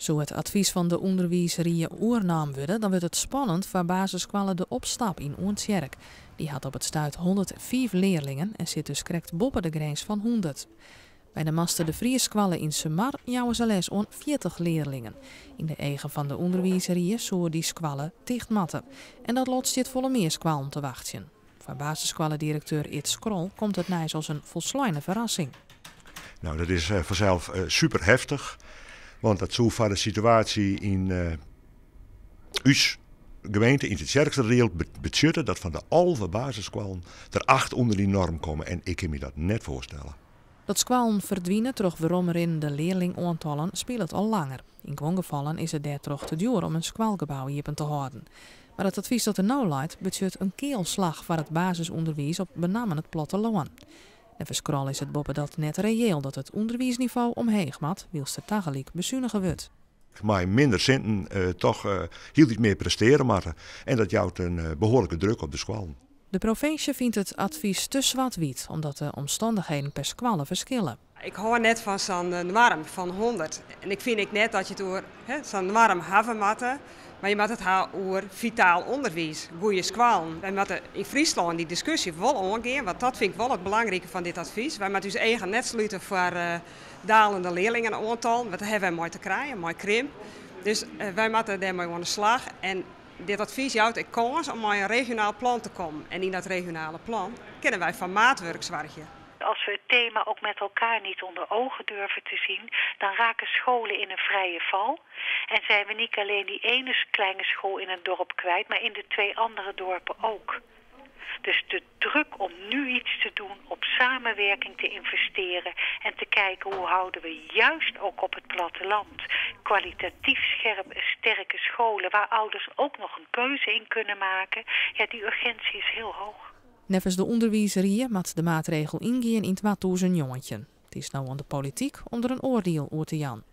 Soe it advys fan de ûnderwiisrie oernaam wurde, dan wurdt it spannend foar basisskoalle De Opstap yn Oentsjerk. Dy hat op it stuit 105 learlingen en sit dus krekt boppe de grins fan 100. By de Master de Vriesskoalle yn Sumar jouwe se les oan 40 learlingen. Yn de eagen fan de ûnderwiisrie soe dy skoalle ticht moatte. En dat lot stiet folle mear skoallen te wachtsjen. Foar basisskoalledirekteur Ids Krol komt it nijs as in folsleine ferrassing. Nou, dat is fansels super heftich. Want dat soe foar de situaasje yn ús gemeente, yn Tytsjerksteradiel, betsjutte dat fan de 11 basisskoallen der 8 ûnder dy norm komme. En ik kin my dat net foarstelle. Dat skoallen ferdwine troch weromrinnende learlingoantallen spilet al langer. Yn guon gefallen is it dêrtroch te djoer om in skoalgebou iepen te hâlden. Mar it advys dat der no leit betsjut in kealslach foar it basisûnderwiis op benammen it plattelân. Neffens Krol is it boppedat net reëel dat it ûnderwiisnivo omheech moat, wylst der tagelyk besunige wurdt. Mei minder sinten toch hieltyd mear presteare moatte en dat jout in behoarlike druk op de skoallen. De provinsje fynt it advys te swart-wyt, omdat de omstannichheden per skoalle ferskille. Ik hâld net fan sa'n noarm fan 100 en ik fyn ek net dat je it oer sa'n noarm hawwe moatte, mar je moatte it ha oer fitaal ûnderwiis, goede skoallen. Wy moatte yn Fryslân dy diskusje wol oangean, want dat fyn ik wol it belangrike fan dit advys. Wy moatte ús eagen net slute foar dalende learlingenoantallen, want dêr hawwe wy mei te krijen, mei krimp. Dus wy moatte dêrmei oan de slach en dit advys jout ek kâns om mei in regionaal plan te kommen. En yn dat regionale plan kinne wy foar maatwurk soargje. Als we het thema ook met elkaar niet onder ogen durven te zien, dan raken scholen in een vrije val. En zijn we niet alleen die ene kleine school in het dorp kwijt, maar in de twee andere dorpen ook. Dus de druk om nu iets te doen, op samenwerking te investeren en te kijken hoe houden we juist ook op het platteland kwalitatief scherp en sterke scholen waar ouders ook nog een keuze in kunnen maken. Ja, die urgentie is heel hoog. Neffens de ûnderwiisrie moat de maatregel yngean yn 2019. It is no oan de polityk om der in oardiel oer te jaan.